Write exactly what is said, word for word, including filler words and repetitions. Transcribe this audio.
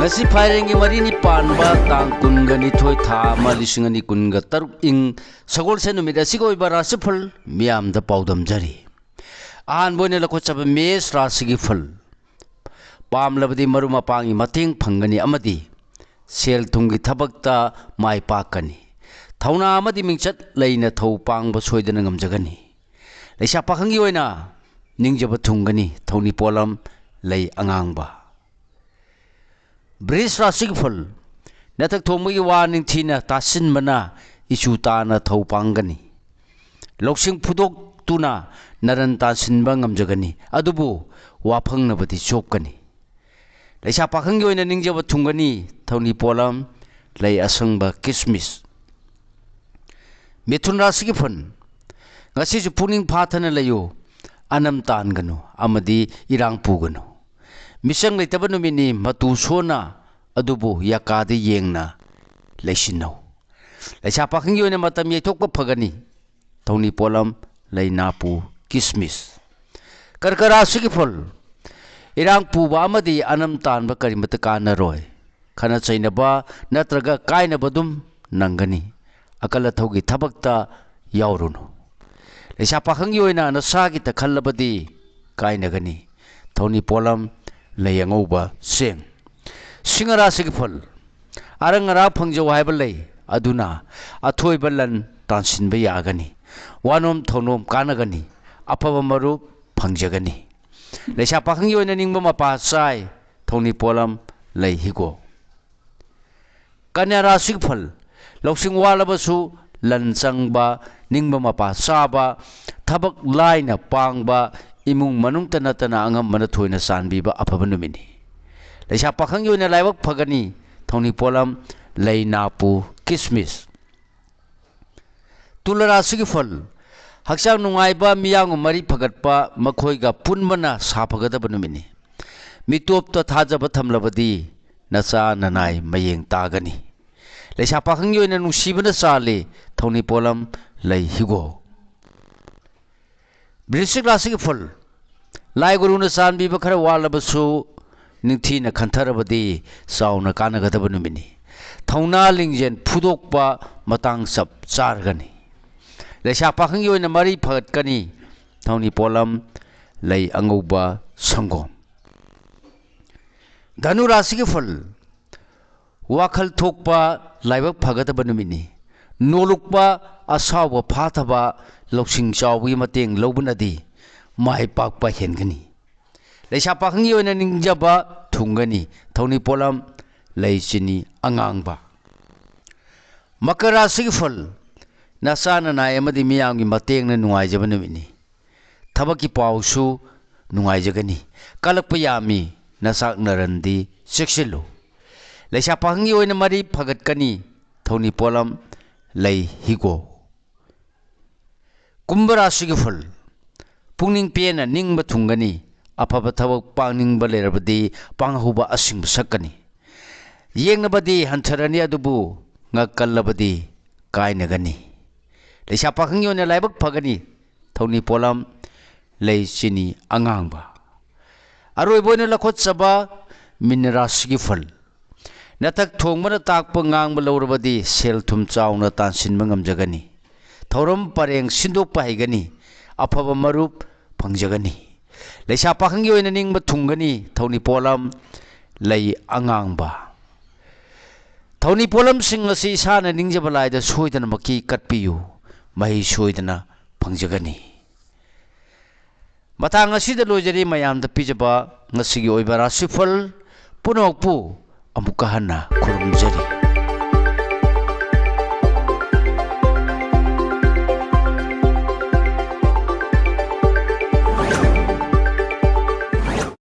ꯉꯁꯤ ꯐꯥꯏꯔꯦꯟꯒꯤ ꯃꯔꯤꯅꯤ ꯄꯥꯟꯕ ꯇꯥꯡ ꯀꯨꯟꯒ ꯅꯤꯊꯣꯏ, ꯊꯥ ꯑꯃ, ꯂꯤꯁꯤꯡ ꯑꯅꯤ ꯀꯨꯟꯒ ꯇꯔꯨꯛ, ꯏꯪ ꯁꯒꯣꯜꯁꯦꯟ ꯅꯨꯃꯤꯠ ꯑꯁꯤꯒꯤ ꯑꯣꯏꯕ ꯔꯥꯁꯤꯐꯜ ꯃꯤꯌꯥꯝꯗ ꯄꯥꯎꯗꯝꯖꯔꯤ꯫ ꯑꯍꯥꯟꯕ ꯑꯣꯏꯅ ꯂꯧꯈꯠꯆꯕ ꯃꯦꯁ ꯔꯥꯁꯤꯒꯤ ꯐꯜ꯫ ꯄꯥꯝꯂꯕꯗꯤ ꯃꯔꯨꯞ ꯃꯄꯥꯡꯒꯤ ꯃꯇꯦꯡ ꯐꯪꯒꯅꯤ ꯑꯃꯗꯤ ꯁꯦꯜ ꯊꯨꯝꯒꯤ ꯊꯕꯛꯇ ꯃꯥꯏ ꯄꯥꯛꯀꯅꯤ꯫ ꯊꯧꯅꯥ ꯑꯃꯗꯤ ꯃꯤꯡꯆꯠ ꯂꯩꯅ ꯊꯧ ꯄꯥꯡꯕ ꯁꯣꯏꯗꯅ ꯉꯝꯖꯒꯅꯤ꯫ ꯂꯩꯁꯥ ꯄꯥꯈꯪꯒꯤ ꯑꯣꯏꯅ ꯅꯤꯡꯖꯕ ꯊꯨꯡꯒꯅꯤ꯫ ꯊꯧꯅꯤ ꯄꯣꯠꯂꯝ ꯂꯩ ꯑꯉꯥꯡꯕ꯫ ꯕ꯭ꯔꯤꯖ ꯔꯥꯁꯤꯒꯤ ꯐꯜ꯫ ꯅꯊꯛ ꯊꯣꯡꯕꯒꯤ ꯋꯥ ꯅꯤꯡꯊꯤꯅ ꯇꯥꯁꯤꯟꯕꯅ ꯏꯆꯨ ꯇꯥꯅ ꯊꯧ ꯄꯥꯡꯒꯅꯤ꯫ ꯂꯧꯁꯤꯡ ꯐꯨꯗꯣꯛꯇꯨꯅ ꯅꯔꯟ ꯇꯥꯟꯁꯤꯟꯕ ꯉꯝꯖꯒꯅꯤ, ꯑꯗꯨꯕꯨ ꯋꯥꯐꯪꯅꯕꯗꯤ ꯆꯣꯞꯀꯅꯤ꯫ ꯂꯩꯁꯥ ꯄꯥꯈꯪꯒꯤ ꯑꯣꯏꯅ ꯅꯤꯡꯖꯕ ꯊꯨꯡꯒꯅꯤ꯫ ꯊꯧꯅꯤ ꯄꯣꯠꯂꯝ ꯂꯩ ꯑꯁꯪꯕ ꯀꯤꯁꯃꯤꯁ꯫ ꯃꯤꯊꯨꯟ ꯔꯥꯁꯤꯒꯤ ꯐꯜ꯫ ꯉꯁꯤꯁꯨ ꯄꯨꯛꯅꯤꯡ ꯐꯥꯊꯅ ꯂꯩꯌꯨ꯫ ꯑꯅꯝ ꯇꯥꯟꯒꯅꯨ ꯑꯃꯗꯤ ꯏꯔꯥꯡ ꯄꯨꯒꯅꯨ꯫ ꯃꯤꯆꯪ ꯂꯩꯇꯕ ꯅꯨꯃꯤꯠꯅꯤ, ꯃꯇꯨ ꯁꯣꯟꯅ ꯑꯗꯨꯕꯨ ꯌꯥꯀꯥꯗ ꯌꯦꯡꯅ ꯂꯩꯁꯤꯟꯅꯧ꯫ ꯂꯩꯁꯥ ꯄꯥꯈꯪꯒꯤ ꯑꯣꯏꯅ ꯃꯇꯝ ꯌꯩꯊꯣꯛꯄ ꯐꯒꯅꯤ꯫ ꯊꯧꯅꯤ ꯄꯣꯠꯂꯝ ꯂꯩ ꯅꯥꯄꯨ ꯀꯤꯁꯃꯤꯁ꯫ ꯀꯔꯀ ꯔꯥꯁꯤꯒꯤ ꯐꯜ꯫ ꯏꯔꯥꯡ ꯄꯨꯕ ꯑꯃꯗꯤ ꯑꯅꯝ ꯇꯥꯟꯕ ꯀꯔꯤꯃꯠꯇ ꯀꯥꯟꯅꯔꯣꯏ꯫ ꯈꯠꯅ ꯆꯩꯅꯕ ꯅꯠꯇ꯭ꯔꯒ ꯀꯥꯏꯅꯕ ꯑꯗꯨꯝ ꯅꯪꯒꯅꯤ꯫ ꯑꯀꯜ ꯑꯊꯧꯒꯤ ꯊꯕꯛꯇ ꯌꯥꯎꯔꯨꯅꯨ꯫ ꯂꯩꯁꯥ ꯄꯥꯈꯪꯒꯤ ꯑꯣꯏꯅ ꯅꯁꯥꯒꯤꯇ ꯈꯜꯂꯕꯗꯤ ꯀꯥꯏꯅꯒꯅꯤ꯫ ꯊꯧꯅꯤ ꯄꯣꯠꯂꯝ ꯂꯩ ꯑꯉꯧꯕ ꯆꯦꯡ꯫ ꯁꯤꯡꯍ ꯔꯥꯁꯤꯒꯤ ꯐꯜ꯫ ꯑꯔꯪ ꯑꯔꯥꯛ ꯐꯪꯖꯧ ꯍꯥꯏꯕ ꯂꯩ, ꯑꯗꯨꯅ ꯑꯊꯣꯏꯕ ꯂꯟ ꯇꯥꯟꯁꯤꯟꯕ ꯌꯥꯒꯅꯤ꯫ ꯋꯥꯅꯣꯝ ꯊꯧꯅꯣꯝ ꯀꯥꯟꯅꯒꯅꯤ꯫ ꯑꯐꯕ ꯃꯔꯨꯞ ꯐꯪꯖꯒꯅꯤ꯫ ꯂꯩꯁꯥ ꯄꯥꯈꯪꯒꯤ ꯑꯣꯏꯅ ꯅꯤꯡꯕ ꯃꯄꯥ ꯆꯥꯏ꯫ ꯊꯧꯅꯤ ꯄꯣꯠꯂꯝ ꯂꯩ ꯍꯤꯒꯣꯛ꯫ ꯀꯟꯌꯥ ꯔꯥꯁꯤꯒꯤ ꯐꯜ꯫ ꯂꯧꯁꯤꯡ ꯋꯥꯠꯂꯕꯁꯨ ꯂꯟ ꯆꯪꯕ, ꯅꯤꯡꯕ ꯃꯄꯥ ꯆꯥꯕ, ꯊꯕꯛ ꯂꯥꯏꯅ ꯄꯥꯡꯕ, ꯏꯃꯨꯡ ꯃꯅꯨꯡꯇ ꯅꯠꯇꯅ ꯑꯉꯝꯕꯅ ꯊꯣꯏꯅ ꯆꯥꯟꯕꯤꯕ ꯑꯐꯕ ꯅꯨꯃꯤꯠꯅꯤ꯫ ꯂꯩꯁꯥ ꯄꯥꯈꯪꯒꯤ ꯑꯣꯏꯅ ꯂꯥꯏꯕꯛ ꯐꯒꯅꯤ꯫ ꯊꯧꯅꯤ ꯄꯣꯠꯂꯝ ꯂꯩ ꯅꯥꯄꯨ ꯀꯤꯁꯃꯤꯁ꯫ ꯇꯨꯂ ꯔꯥꯁꯤꯒꯤ ꯐꯜ꯫ ꯍꯛꯆꯥꯡ ꯅꯨꯡꯉꯥꯏꯕ, ꯃꯤꯌꯥꯝꯒ ꯃꯔꯤ ꯐꯒꯠꯄ, ꯃꯈꯣꯏꯒ ꯄꯨꯟꯕꯅ ꯁꯥꯐꯒꯗꯕ ꯅꯨꯃꯤꯠꯅꯤ꯫ ꯃꯤꯇꯣꯞꯇ ꯊꯥꯖꯕ ꯊꯝꯂꯕꯗꯤ ꯅꯆꯥ ꯅꯅꯥꯏ ꯃꯌꯦꯡ ꯇꯥꯒꯅꯤ꯫ ꯂꯩꯁꯥ ꯄꯥꯈꯪꯒꯤ ꯑꯣꯏꯅ ꯅꯨꯡꯁꯤꯕꯅ ꯆꯥꯜꯂꯤ꯫ ꯊꯧꯅꯤ ꯄꯣꯠꯂꯝ ꯂꯩ ꯍꯤꯒꯣꯛ꯫ ꯕ꯭ꯔꯤꯁꯤꯛ ꯔꯥꯁꯤꯒꯤ ꯐꯜ꯫ ꯂꯥꯏ ꯒꯨꯔꯨꯅ ꯆꯥꯟꯕꯤꯕ ꯈꯔ ꯋꯥꯠꯂꯕꯁꯨ ꯅꯤꯡꯊꯤꯅ ꯈꯟꯊꯔꯕꯗꯤ ꯆꯥꯎꯅ ꯀꯥꯟꯅꯒꯗꯕ ꯅꯨꯃꯤꯠꯅꯤ꯫ ꯊꯧꯅꯥ ꯂꯤꯡꯖꯦꯜ ꯐꯨꯗꯣꯛꯄ ꯃꯇꯥꯡ ꯆꯞ ꯆꯥꯔꯒꯅꯤ꯫ ꯂꯩꯁꯥ ꯄꯥꯈꯪꯒꯤ ꯑꯣꯏꯅ ꯃꯔꯤ ꯐꯒꯠꯀꯅꯤ꯫ ꯊꯧꯅꯤ ꯄꯣꯠꯂꯝ ꯂꯩ ꯑꯉꯧꯕ ꯁꯪꯒꯣꯝ꯫ ꯙꯅꯨ ꯔꯥꯁꯤꯒꯤ ꯐꯜ꯫ ꯋꯥꯈꯜ ꯊꯣꯛꯄ ꯂꯥꯏꯕꯛ ꯐꯒꯗꯕ ꯅꯨꯃꯤꯠꯅꯤ꯫ ꯅꯣꯂꯨꯛꯄ ꯑꯁꯥꯎꯕ ꯐꯥꯊꯕ ꯂꯧꯁꯤꯡ ꯆꯥꯎꯕꯒꯤ ꯃꯇꯦꯡ ꯂꯧꯕꯅꯗꯤ ꯃꯥꯏ ꯄꯥꯛꯄ ꯍꯦꯟꯒꯅꯤ꯫ ꯂꯩꯁꯥ ꯄꯥꯈꯪꯒꯤ ꯑꯣꯏꯅ ꯅꯤꯡꯖꯕ ꯊꯨꯡꯒꯅꯤ꯫ ꯊꯧꯅꯤ ꯄꯣꯠꯂꯝ ꯂꯩ ꯆꯤꯅꯤ ꯑꯉꯥꯡꯕ꯫ ꯃꯀꯔ ꯔꯥꯁꯤꯒꯤ ꯐꯜ꯫ ꯅꯆꯥ ꯅꯅꯥꯏ ꯑꯃꯗꯤ ꯃꯤꯌꯥꯝꯒꯤ ꯃꯇꯦꯡꯅ ꯅꯨꯡꯉꯥꯏꯖꯕ ꯅꯨꯃꯤꯠꯅꯤ꯫ ꯊꯕꯛꯀꯤ ꯄꯥꯎꯁꯨ ꯅꯨꯡꯉꯥꯏꯖꯒꯅꯤ꯫ ꯀꯜꯂꯛꯄ ꯌꯥꯝꯃꯤ꯫ ꯅꯆꯥꯛ ꯅꯔꯟꯗꯤ ꯆꯦꯛꯁꯤꯜꯂꯨ꯫ ꯂꯩꯁꯥ ꯄꯥꯈꯪꯒꯤ ꯑꯣꯏꯅ ꯃꯔꯤ ꯐꯒꯠꯀꯅꯤ꯫ ꯊꯧꯅꯤ ꯄꯣꯠꯂꯝ ꯂꯩ ꯍꯤꯒꯣꯛ꯫ ꯀꯨꯝꯚ ꯔꯥꯁꯤꯒꯤ ꯐꯜ꯫ ꯄꯨꯛꯅꯤꯡ ꯄꯦꯟꯅ ꯅꯤꯡꯕ ꯊꯨꯡꯒꯅꯤ꯫ ꯑꯐꯕ ꯊꯕꯛ ꯄꯥꯡꯅꯤꯡꯕ ꯂꯩꯔꯕꯗꯤ ꯄꯥꯡꯍꯧꯕ ꯑꯁꯤꯡꯕ ꯁꯛꯀꯅꯤ꯫ ꯌꯦꯡꯅꯕꯗꯤ ꯍꯟꯊꯔꯅꯤ, ꯑꯗꯨꯕꯨ ꯉꯛꯀꯜꯂꯕꯗꯤ ꯀꯥꯏꯅꯒꯅꯤ꯫ ꯂꯩꯁꯥ ꯄꯥꯈꯪꯒꯤ ꯑꯣꯏꯅ ꯂꯥꯏꯕꯛ ꯐꯒꯅꯤ꯫ ꯊꯧꯅꯤ ꯄꯣꯠꯂꯝ ꯂꯩ ꯆꯤꯅꯤ ꯑꯉꯥꯡꯕ꯫ ꯑꯔꯣꯏꯕ ꯑꯣꯏꯅ ꯂꯧꯈꯠꯆꯕ ꯃꯤꯟ ꯔꯥꯁꯤꯒꯤ ꯐꯜ꯫ ꯅꯊꯛ ꯊꯣꯡꯕꯅ ꯇꯥꯛꯄ ꯉꯥꯡꯕ ꯂꯧꯔꯕꯗꯤ ꯁꯦꯜ ꯊꯨꯝ ꯆꯥꯎꯅ ꯇꯥꯟꯁꯤꯟꯕ ꯉꯝꯖꯒꯅꯤ꯫ ꯊꯧꯔꯝ ꯄꯔꯦꯡ ꯁꯤꯟꯗꯣꯛꯄ ꯍꯩꯒꯅꯤ꯫ ꯑꯐꯕ ꯃꯔꯨꯞ ꯐꯪꯖꯒꯅꯤ꯫ ꯂꯩꯁꯥ ꯄꯥꯈꯪꯒꯤ ꯑꯣꯏꯅ ꯅꯤꯡꯕ ꯊꯨꯡꯒꯅꯤ꯫ ꯊꯧꯅꯤ ꯄꯣꯠꯂꯝ ꯂꯩ ꯑꯉꯥꯡꯕ꯫ ꯊꯧꯅꯤ ꯄꯣꯠꯂꯝꯁꯤꯡ ꯑꯁꯤ ꯏꯁꯥꯅ ꯅꯤꯡꯖꯕ ꯂꯥꯏꯗ ꯁꯣꯏꯗꯅꯃꯛꯀꯤ ꯀꯠꯄꯤꯌꯨ꯫ ꯃꯍꯩ ꯁꯣꯏꯗꯅ ꯐꯪꯖꯒꯅꯤ꯫ ꯃꯇꯥꯡ ꯑꯁꯤꯗ ꯂꯣꯏꯖꯔꯤ꯫ ꯃꯌꯥꯝꯗ ꯄꯤꯖꯕ ꯉꯁꯤꯒꯤ ꯑꯣꯏꯕ ꯔꯥꯁꯤꯐꯜ ꯄꯨꯝꯅꯃꯛꯄꯨ ꯑꯃꯨꯛꯀ ꯍꯟꯅ ꯈꯨꯔꯨꯝꯖꯔꯤ꯫